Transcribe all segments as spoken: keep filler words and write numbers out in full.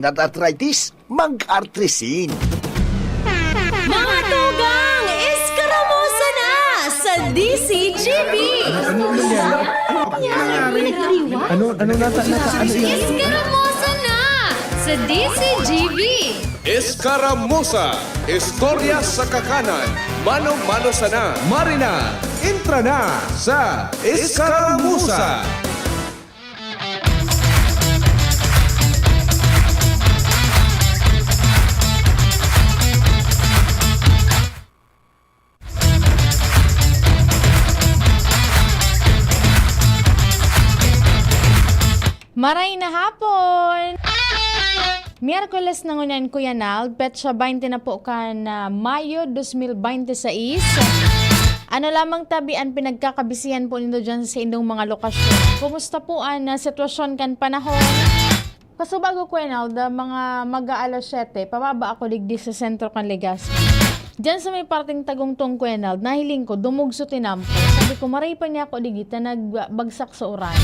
At arthritis, mag-artrisin. Mga tugang, eskaramusa na sa D C G B! Ano, ano nata, nata, ano yun? Eskaramusa na sa D C G B! Eskaramusa, istorya sa kakanan, mano-mano sana. Marina, intra na sa Eskaramusa. Maray na hapon! Miyerkules na ngunyan, Kuya Nald, petsa baynte na po kan ah, Mayo dos mil baynte sais. Ano lamang tabi an pinagkakabisihan po nindo dyan sa indong mga lokasyon? Kumusta po an ah, sitwasyon kan panahon? Kasubago, Kuya Nald, ah, mga mag-aalas siyete, pababa ako digdi sa sentro kan Legazpi. Diyan sa may parteng Tagungtong, Kuya Nald, nahiling ko, dumugso tinampo. Sabi ko, maray pa niya ako digdi ta nagbagsak sa uran.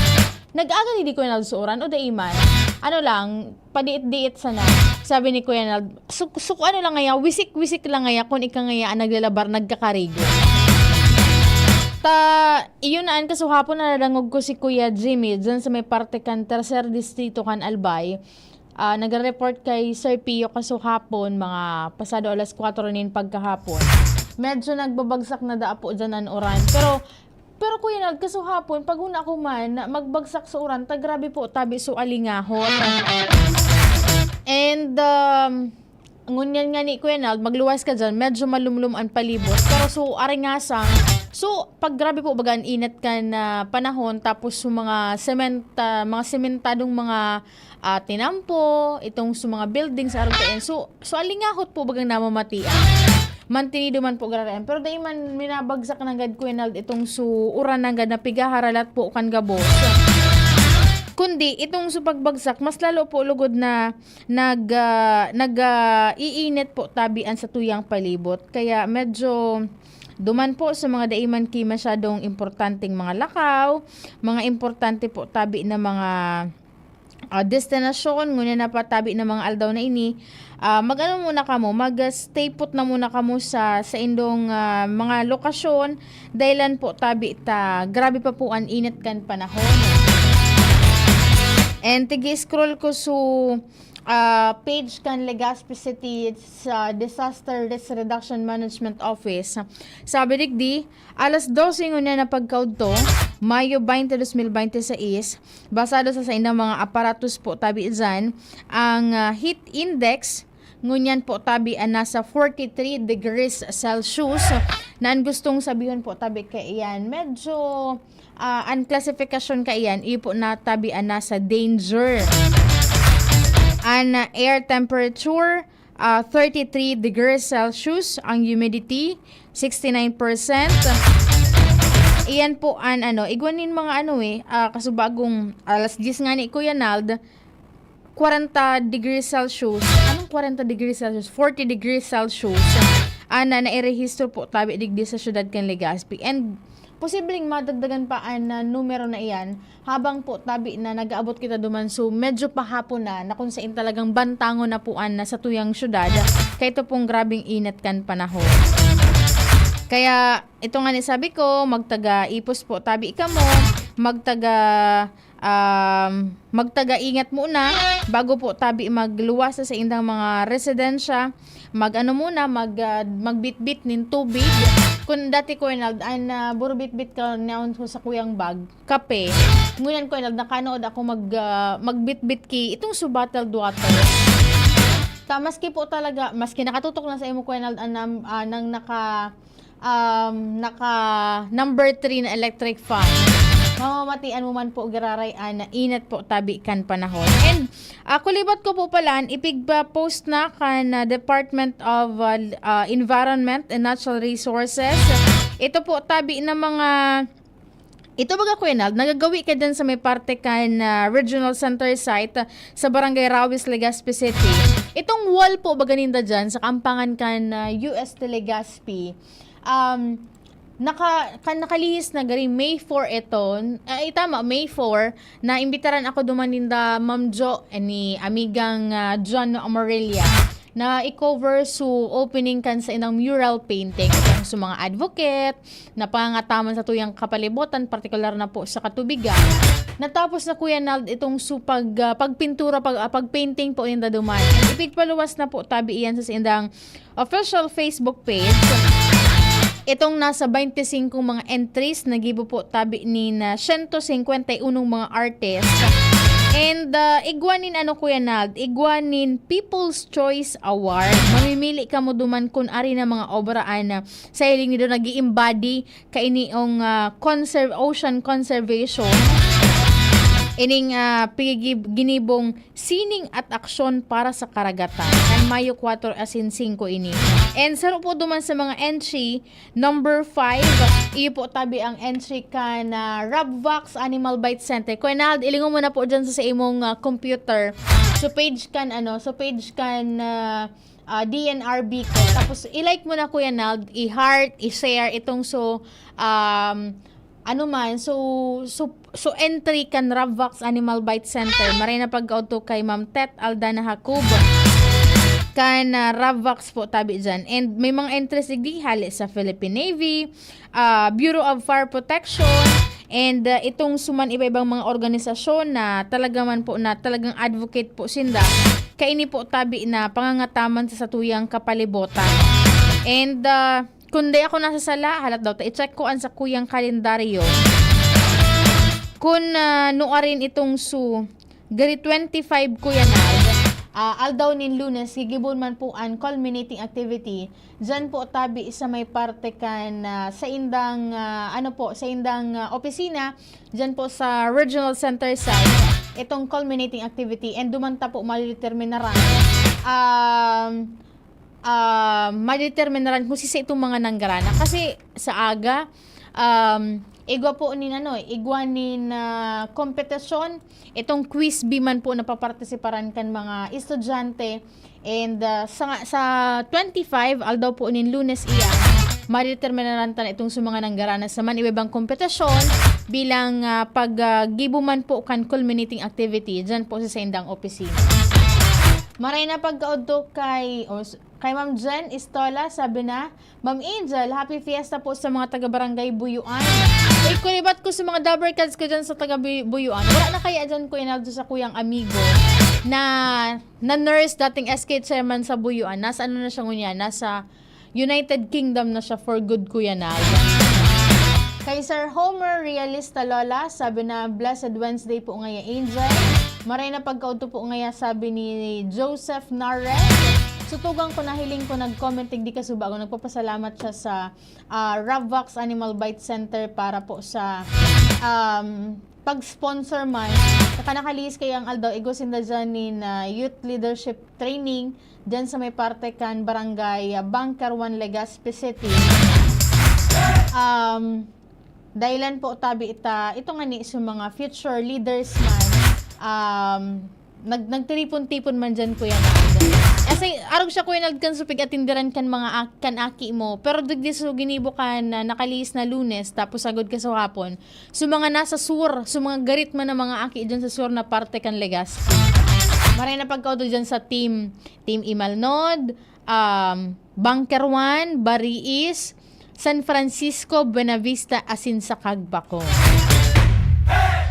Nag-aga digdi, Kuya Nald, sa uran o dai man? Ano lang, padiit-diit sana. Sabi ni Kuya Nald, su, su, ano lang ngaya, wisik-wisik lang ngaya kung ika ngaya ang naglalabar, nagkakarigo. Ta, iyon na an kasuhapon na nadangog ko si Kuya Jimmy dyan sa may parte kan Tercer Distrito kan Albay. Ah, nagre-report kay Sir Pio kasuhapon, mga pasado alas kwatro nin pagkahapon. Medyo nagbabagsak na daa po dyan an uran. Pero, pero Kuya Nald, kasuhapon, pag una ko man, na magbagsak sa uran, ta grabe po, tabi so alingahot. And, um, ngunyan nga ni Kuya Nald, magluwas ka dyan, medyo malumlum ang palibot. Pero so, aringasang, so, pag grabe po, baga ang init kan ah, panahon, tapos so mga sementa, mga sementadong mga ah, tinampo, itong sa mga building sa arog kayan. So, so alingahot po bagang namamatian. Mantinido man po garayan. Pero dai man minabagsak nanggad, Kuya Nald, itong su uran nanggad na pigaharalat po kan gabos. Kundi, itong su pagbagsak, mas lalo po lugod na nag, ah, nag, ah, iinit po tabi an satuyang palibot. Kaya medyo duman po sa mga dai man ki masyadong importanteng mga lakaw, mga importante po tabi na mga ah, destinasyon, ngunyan na patabi na mga aldaw na ini, ah, mag-ano muna kamo, mag-stay put na muna kamo sa saindong ah, mga lokasyon, dahilan po tabi ta grabe pa po an init kan panahon. And tigi-scroll ko su ah, page kan Legazpi City sa Disaster Risk Reduction Management Office. Sabi digdi, alas dose ngunyan na pagkaudto, Mayo baynte, dos mil baynte sais, basado sa saindang mga aparatos po tabi dyan, ang ah, heat index ngunyan po tabi an nasa forty-three degrees Celsius, na an gustong sabihon po tabi kaiyan medyo ah, an klasifikasyon kaiyan iyo po na tabi an nasa danger. An ah, air temperature, ah, thirty-three degrees Celsius, ang humidity, sixty-nine percent. Iyan po an ano, igwa nin mga ano eh, ah, kasubagong alas diyes nga ni Kuya Nald, forty degrees Celsius. Anong forty degrees Celsius? Forty degrees Celsius. Ana, nairehistro po tabi digdi sa syudad kan Legazpi. And posibleng madagdagan pa an ah, numero na iyan habang po tabi na nag-aabot kita duman. So, medyo pahapon na, na kung sain talagang bantangon na po an ah, satuyang syudad. Kaya ito pong grabing init kan panahon. Kaya, ito nga ni sabi ko, magtaga ipos po tabi kamo, magtaga um, magtaga-ingat muna bago po tabi magluwas sa saindang mga residensya. Mag-ano muna, mag, ah, magbitbit nin tubig. Kung dati, Kuya Nald, an ah, burubitbit ko naon ko sa kuyang bag, kape. Ngunyan, Kuya Nald, nakanood ako mag, ah, magbitbit ki itong su bottled water. Ta, maski po talaga, maski nakatutok na sa imo, Kuya Nald, an, ah, nang naka um, naka number three na electric fan. Mamamatian mo man po giraray an init po tabi kan panahon. And ah, kulibat ko po pala, an ipigpa-post na kan ah, Department of ah, ah, Environment and Natural Resources. Ito po tabi na mga ito, baga, Kuya Nald, nagagawi ka dyan sa may parte kan ah, Regional Center Site ah, sa Barangay Rawis, Legazpi City. Itong wall po, baga, ninda dyan sa kampangan kan ah, U S T Legazpi. Um, Naka-, ka-, nakalihis na gari, May four iton. Ay, tama, May four, naimbitaran ako duman ninda Ma'am Jo, eh, ni amigang, ah, John Amarilla, na i-cover su opening kan saindang mural painting. Itong su mga advocate, na pangangataman sa tuyang kapalibotan, partikular na po sa Katubigan. Natapos na, Kuya Nald, itong su pag-, ah, pagpintura, pag-, ah, pag-painting po ninda duman. And ipigpaluwas na po tabi iyan sa saindang official Facebook page. Itong nasa baynte singko mga entries, nagibo po tabi nin, ah, sento singkwenta y unong mga artist. And, ah, igwa nin ano, Kuya Nald, igwa nin People's Choice Award. Mamimili kamo duman kun ari na mga obra an, ah, sa hiling nindo nag-i-embody kainiong, ah, conserve-, ocean conservation. Ining, ah, pigigib-, ginibong sining at aksyon para sa karagatan. Kan Mayo kwatro asin singko ini. And saro po duman sa mga entry, number five, iyo po tabi ang entry kan, ah, Rabvax Animal Bite Center. Kuya Nald, ilingon mo na po dyan sa, sa imong, ah, computer. So page kan, ano, so page kan, ah, ah, D N R Bicol. Tapos i-like mo na, Kuya Nald, i-heart, i-share itong so, um, ano man, so, so, so entry kan Rabvax Animal Bite Center. Maray na pagkaudto kay Ma'am Tet Aldana Jacob. Kan, ah, Rabvax po tabi dyan. And may mga entries digdi hali sa Philippine Navy, ah, Bureau of Fire Protection, and, ah, itong suman iba-ibang mga organisasyon na talaga man po, na talagang advocate po sinda kaini po tabi na pangangataman sa satuyang kapalibotan. And, ah, kun di ako nasasala, halat daw ta, i-check ko an sakuyang kalendaryo. Kun, ah, nuarin itong su-, gari twenty-five, Kuya Nald, ah, aldaw nin Lunes, gigibon man po an culminating activity. Diyan po tabi sa may parte kan, ah, saindang, ah, ano po, saindang, ah, opisina, diyan po sa Regional Center side, itong culminating activity, and duman ta po madideterminaran. Um, ah, madeterminaran kung sisay itong mga nanggarana. Kasi sa aga, um, igwa po nin ano, igwa nin, ah, kompetisyon, itong quiz bee man po na papartisiparan kan mga estudyante. And, ah, sa, sa twenty-five, aldaw po nin Lunes iyan, madeterminaran ta na itong sa mga nanggarana sa man iba-ibang kompetisyon bilang, ah, pag, ah, gibo man po kan culminating activity dyan po sa saindang opisina. Maray na pagkaudto kay, o, s-, kay Ma'am Jen Istola, sabi na, "Ma'am Angel, happy fiesta po sa mga taga-barangay Buyuan." Uy, kulibat ko sa mga dabber cats ko dyan sa taga Buy-, Buyuan. Wala na kaya dyan, Kuya Naldo, sa kuyang amigo na, na nurse, dating S K chairman sa Buyuan. Nasa ano na siya ngunyan? Nasa United Kingdom na siya for good, Kuya Nal. Kay Sir Homer Realista Lola, sabi na, "Blessed Wednesday po ngaya, Angel." Maray na pagkaudto po ngaya, sabi ni Joseph Nares. Sutugan ko, nahiling ko, nag-comment, digdi kasubago. Nagpapasalamat siya sa, ah, Ravvax Animal Bite Center para po sa, um, pag-sponsor man. Saka nakalihis kayo ang aldaw, igwa sinda dyan nin, ah, youth leadership training dyan sa may parte kan barangay, ah, Bunker One, Legazpi City. Um, dahilan po tabi ita, ito nga ni sa mga future leaders man, um, nag-, nagtiripon-tipon man dyan, Kuya Nando. Kasi arog siya, Kuya Nald, kan supig atindiran kan mga ak-, kan aki mo. Pero digdi sa ginibo kan, ah, nakalihis na Lunes, tapos sagod ka sa hapon. So, mga nasa sur, so, mga garit man ang mga aki dyan sa sur na parte kan Legazpi. Maray na pagkaudto dyan sa team, Team Imalnod, um, Bunker One, Bariis, San Francisco, Buenavista, asin sa Cagbacon.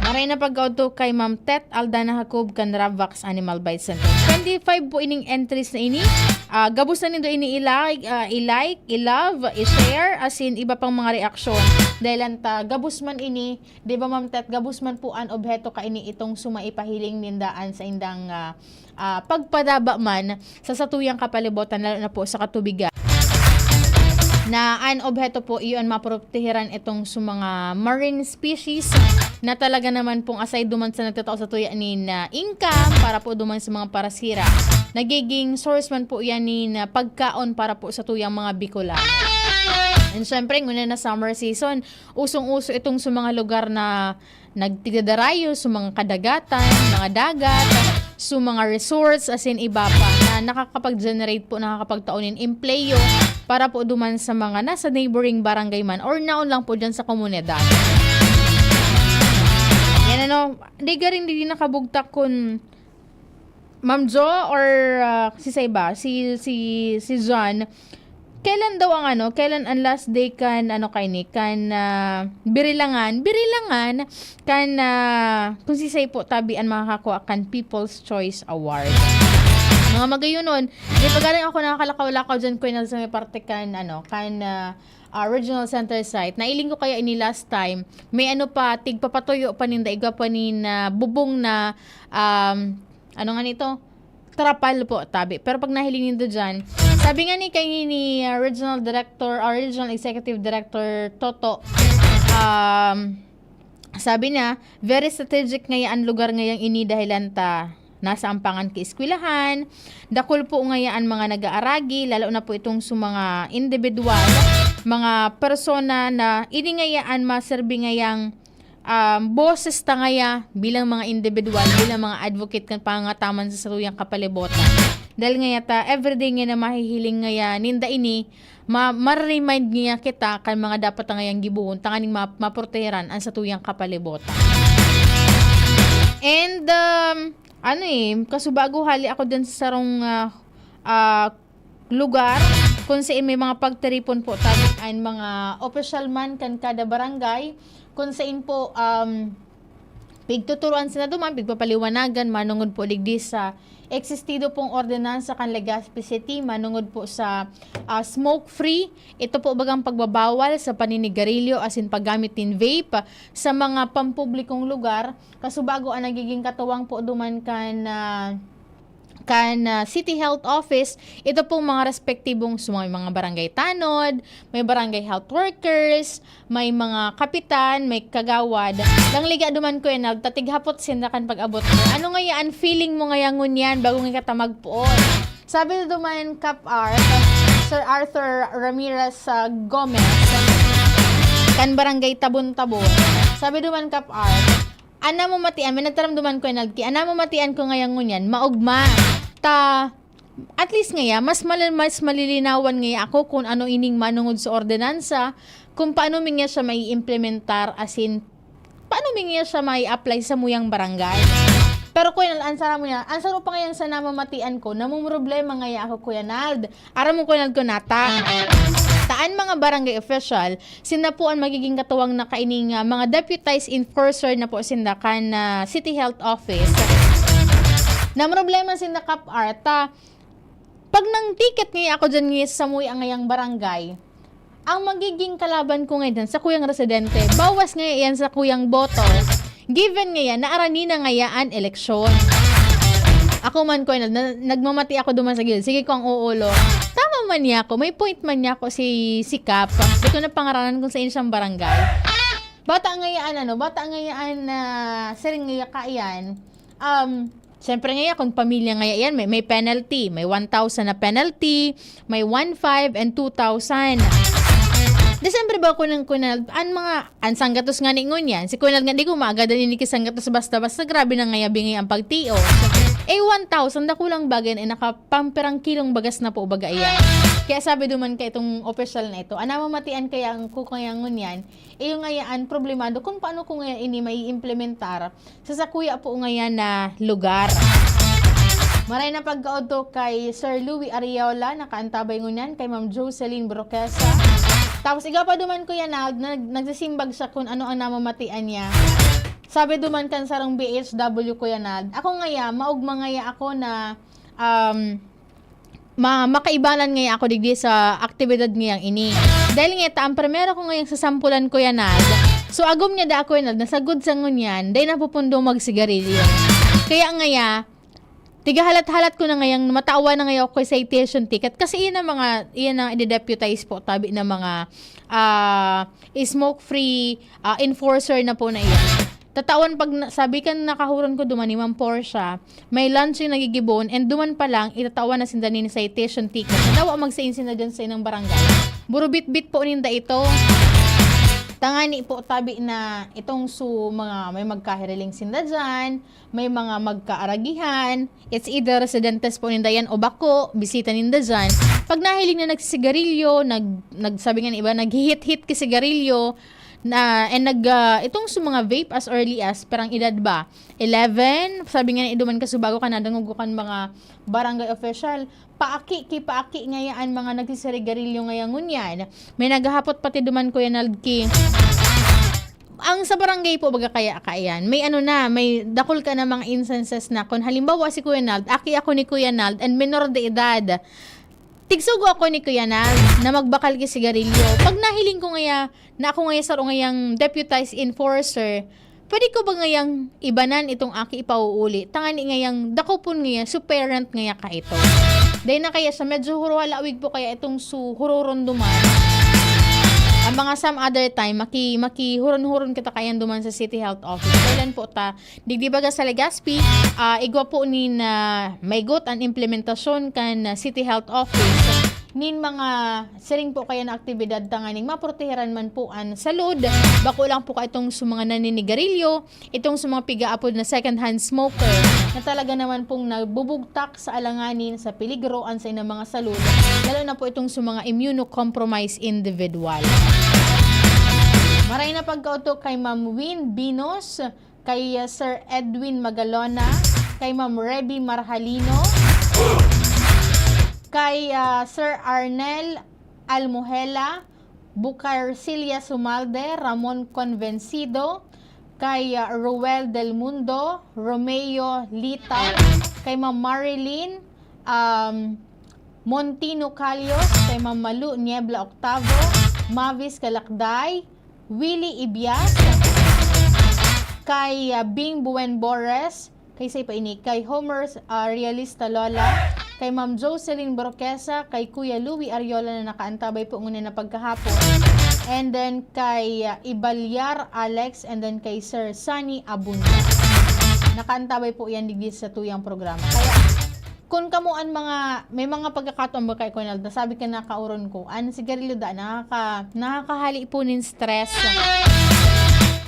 Maray na pagkaudto kay Ma'am Tet Aldana Jacob kan Ravvax Animal Bite Center. Twenty-five po ining entries na ini. Ah, gabos na nindo ini i-like, ah, i-like, i-love, i-share, asin iba pang mga reaksyon. Dahil ang ta-, gabos man ini, di ba, Ma'am Tet, gabos man po an obheto kaini itong sumaipahiling nindaan sa indang, ah, ah, pagpadaba man sa satuyang kapalibutan, lalo na po sa katubigan, na an obheto po iyo an maprotehiran itong sa mga marine species na talaga naman pong aside duman sa nagtatao sa tuya nin, ah, income para po duman sa mga parasira, nagiging source man po yan nin, ah, pagkaon para po sa tuyang mga Bicolano. And syempre, nguna na summer season, usong-uso itong sa mga lugar na nagtigadarayo sa mga kadagatan, mga dagat. So, mga resorts, asin iba pa, na nakakapag-generate po, nakakapagtao nin empleyo para po duman sa mga nasa neighboring barangay man or naon lang po dyan sa komunidad. Yan ano, di garing di nakabugtak kun Ma'am Jo or, ah, si Saiba, si, si, si John, kailan daw ang ano, kailan ang last day kan ano kaini, kan, ah, birilangan, birilangan kan, ah, kung sisay po tabi an makakakuha kan People's Choice Award. Mga magayunon, di pa galing ako nakakalakaw-lakaw dyan, Kuya Nel, sa may parte kan, ano, kan, ah, ah, Regional Center site. Nailing ko kaya ini last time. May ano pa, tigpapatuyo pa ninda, igwa pa nin, ah, bubong na, um, ano nga nito? Trapal po, tabi. Pero pag nahiling nindo dyan, sabi nga ni kay ni, ah, Regional Director or Regional Executive Director Toto, um, sabi niya, very strategic ngaya an lugar ngayang ini dahilan ta nasa ampangan ki eskwelahan. Dakul po ngaya an mga nag-aaragi, lalo na po itong sa mga individual, mga persona na ini ngaya an maserbi ngayang, um, boses ta ngaya bilang mga individual, bilang mga advocate kan pangangataman sa satuyang kapalibotan. Dahil ngaya ta, everyday nga na mahihiling ngaya ninda ini, ma-, ma-remind niya kita kan mga dapat na ngayang gibohon, tanganing ma-, maproteheran ang satuyang kapalibotan. And, um, ano eh, kasubago hali ako dyan sa sarong, ah, ah, lugar kung saan may mga pagtiripon po tabi ang mga opisyal man kan kada barangay, kung saan po, um, pigtuturuan sila duman, pigpapaliwanagan, manungod po digdi sa existido pong ordinansa kan Legazpi City, manungod po sa, ah, smoke-free. Ito po bagang pagbabawal sa paninigarilyo asin paggamit nin vape sa mga pampublikong lugar. Kasubago ang nagiging katuwang po duman kan, ah, kan, ah, City Health Office, ito pong mga respektibong sumang mga barangay tanod, may barangay health workers, may mga kapitan, may kagawad. Lang liga duman, Kuya Nel, tatighapot sinda kan pag-abot mo. Ano ngaya an feeling mo ngaya ngunyan bago nga kita magpoon? Sabi duman Kap Art, Sir Arthur Ramirez, ah, Gomez, kan Barangay Tabon-Tabon. Sabi duman Kap Art, ana mo matian, may nagtaramduman ko, Nalki, ana mo matian ko ngayang ngunyan, maogma. Ta, at least ngaya, mas mal-, mas malilinawan ngaya ako kung ano ining manungod sa ordinansa, kung paano mi ngaya siya maiimplementar, as in, paano mi ngaya siya mai-apply sa muyang barangay. Pero Kuya Nald, ansara mo yan. Ansara pa ngayang sa namamatian ko, namumroblema ngaya ako, Kuya Nald. Aram mo, Kuya Nald, ko nata. Taan mga barangay official, sinapuan magiging katuwang na kaining, ah, mga deputized enforcer na po sinda kan, ah, City Health Office. Namroblema sinda, Kap Art, ta, pag nang ticket ngaya ako dyan ngaya sa samuya ngayang barangay, ang magiging kalaban ko ngayon dyan, sakuyang residente, bawas ngaya yan sakuyang boto. Given ngaya, naarani na ngaya an eleksyon. Ako man, Kuya Nald, na, nagmamati ako duman sa gilid. Sige ko ang uulong. Tama man niya ako. May point man niya ako si, si Kap. Di ko na pangaranan kung saan siyang barangay. Bata ngayaan, ano, bata ngayaan na siring ngaya kaiyan. Um, siyempre ngaya, kung pamilya ngaya yan, may, may penalty. May one thousand na penalty, may one five and two thousand. Di siyempre ba, Kuya Nald, an mga, an sanggatos nga ni ngunyan, si Kuya Nald nga di ko maagadan ini ki sanggatos basta-basta, grabe na ngaya bingi ang pagtios. Eh, one thousand, dakulang bagay na, eh, nakapamperang kilong bagas na po baga iyan. Kaya sabi duman ka itong opisyal na ito, "Ana mo matian kaya ang kukuyang ngunyan?" Iyo ngayaan problemado kung paano ko ngayon ini maiimplementar sa sakuya po ngayon na lugar. Maray na pagkaodto kay Sir Louie Ariola, nakaantabay ngunyan kay Ma'am Jocelyn Broquesa. Tapos, iga pa duman, Kuya Nald, na nag-, nagsisimbag siya kung ano ang namamatian niya. Sabi duman kan sarong B H W, Kuya Nald, ako ngaya, maugma ngaya ako na, um, ma-, makaibanan ngaya ako digdi sa aktibidad ngayang ini. Dahil ngaya ta, ang primero ko ngayang sasampulan, Kuya Nald. So, agom niya da ako, Kuya Nald, nasagod sa ngunyan, dahil napupundo magsigarilyo. Kaya ngaya, tigahalat-halat ko na ngayang matawan na ngaya ako kay citation ticket. Kasi iyan ang mga, iyan ang i-deputize po, tabi na mga, ah, smoke-free, ah, enforcer na po na iyan. Tatawan pag na-, sabi kan nakahuron ko duman ni Ma'am Portia, may lunch yung nagigibon, and duman pa lang, itatawan na sinda nin citation ticket. Dawa magsain sinda dyan sa inang barangay. Burubit-bit po ninda ito. Tangani po tabi na itong su mga may magkahiriling sinda diyan, may mga magkaaragihan, it's either residentes po ninda yan o bako, bisita ninda diyan. Pag nahiling na nagsisigarilyo, nag nagsabi nga ng iba, naghihit-hit ki sigarilyo, na and nag ah, itong su mga vape as early as parang edad ba, eleven, sabi nga ni duman kasubago ka nadangog ko kan mga barangay official, paaki ki paaki ngaya an mga nagsisigarilyo ngaya ngunyan. May naghahapot pati duman, Kuya Nald, ki ang sa barangay po baga kaya kaiyan. May ano na, may dakul ka na mga instances na kun halimbawa si Kuya Nald, aki ako ni Kuya Nald and menor de edad. Tigsugo ako ni Kuya Nald na magbakal ki sigarilyo. Pag nahiling ko ngaya na ako ngaya saro ngayang deputized enforcer, pwede ko ba ngayang ibanan itong aki ipauuli? Tangani ngayang dakopon ngaya, su parent ngaya ka ito. Dahil na kaya siya, medyo huro halawig po kaya itong su hururon duman. Ang mga some other time, maki, makihuron-huron kita kayan duman sa City Health Office. Kailan po ta, digdi baga sa Legazpi, ah, igwa po nin, ah, maigot an implementasyon kan, ah, City Health Office nin mga siring po kaya na aktibidad tanganing maproteheran man po an salud. Bako lang po ka itong sa mga naninigarilyo, itong sa mga pigaapod na second-hand smoker na talaga naman pong nagbubugtak sa alanganin sa peligro an sa inang mga salud, lalo na po itong sa mga immunocompromised individual. Maray na pagkautok kay Ma'am Win Binos, kay, ah, Sir Edwin Magalona, kay Ma'am Reby Marhalino, kay, ah, Sir Arnel Almuhela, Bucarcilia Sumalde, Ramon Convencido, kay, ah, Roel Del Mundo, Romeo Lita, kay Ma'am Marilyn, um, Montino Calios, kay Ma'am Malu Niebla Octavo, Mavis Kalakday, Willie Ibias, kay, ah, Bing Buen Bores, kay sa pa ini, kay Homer, ah, Realista Lola, kay Ma'am Jocelyn Borquesa, kay Kuya Louie Ariola na nakaantabay po ngunyan na pagkahapon, and then kay, ah, Ibalyar Alex, and then kay Sir Sunny Abunda. Nakaantabay po yan digdi sa tuyang programa. Kaya, kun kamo an mga, may mga pagkakataon ba kay Kuya Nald, nasabi ka na kauron ko, an sigarilyo da, nakaka-, nakakahali po nin stress.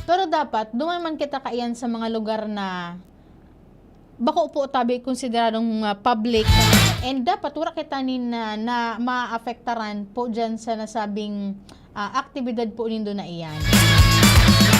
Pero dapat, duman man kita kaiyan sa mga lugar na bako po tabi konsideradong, ah, public. And dapat wala kita nin na, na maapektaran po dyan sa nasabing, ah, aktibidad po nindo na iyan.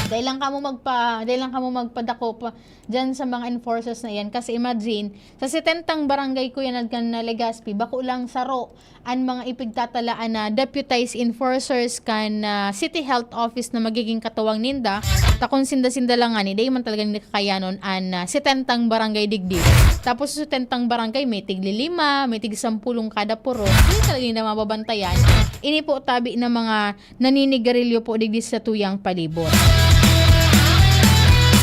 Dahil lang kamo magpa-, dahil lang kamo magpadakop dyan sa mga enforcers na iyan. Kasi imagine, sa setentang barangay, Kuya Nald, kan, ah, Legazpi, bako lang saro an mga ipigtatalaan na deputized enforcers kan, ah, City Health Office na magiging katuwang ninda. Ta kun sinda-sinda lang ngani, dai man talaga ninda kakayanon an, ah, setentang barangay digdi. Tapos sa setentang barangay, may tig lilima, may tig sampulong kada purok. Dai talaga ninda mababantayan. Ini po tabi na mga naninigarilyo po digdi sa tuyang palibot.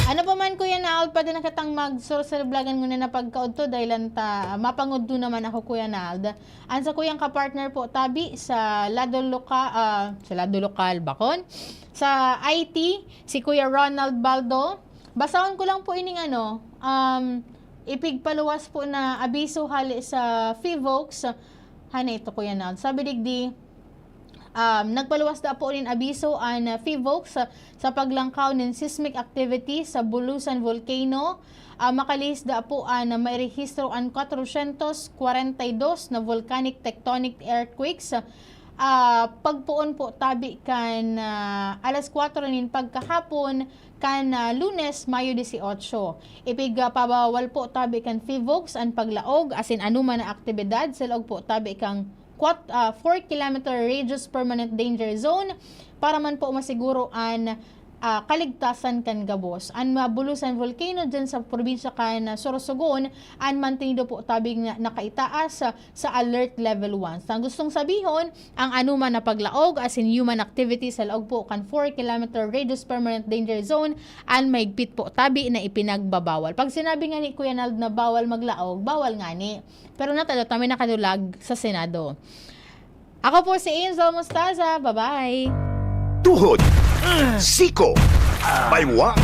Ano pa man, Kuya Nald, pwede na kitang magsursulublagan ngunyan na pagkaudto, dahil ta, mapangudto naman ako, Kuya Nald. An sakuyang kapartner po tabi sa lado loka-, ah, sa lado lokal, bakon? Sa I T, si Kuya Ronald Baldo. Basahon ko lang po ining ano, um, ipigpaluwas po na abiso hali sa Fivox. Hana ito, Kuya Nald. Sabi digdi, um, nagpaluwas da po nin abiso an, ah, Fivox sa, sa paglangkaw nin seismic activity sa Bulusan Volcano. Ah, makalihis da po an, ah, mairehistro an kwatrosyentos kwarenta y dos na volcanic tectonic earthquakes. Ah, pagpoon po tabi kan, ah, alas kwatro nin pagkahapon kan, ah, Lunes, Mayo dieciocho. Ipigpabawal po tabi kan Fivox an paglaog asin anoman na aktibidad sa laog po tabi kan kwat-, ah, four kilometer radius permanent danger zone para man po masiguro an, ah, kaligtasan kan gabos. An, ah, Bulusan Volcano dyan sa probinsya kan, ah, Sorsogon, an mantenido po tabing na, nakaitaas sa, sa alert level one. Sa gustong sabihon, ang anoman na paglaog asin human activity sa laog po kan four kilometer radius permanent danger zone, an mahigpit po tabi na ipinagbabawal. Pag sinabi nga ni Kuya Nald na bawal maglaog, bawal nga ni. Pero natado ta may nakadulag sa Senado. Ako po si Angel Mostaza. Bye-bye! Tuhod, siko, baywa,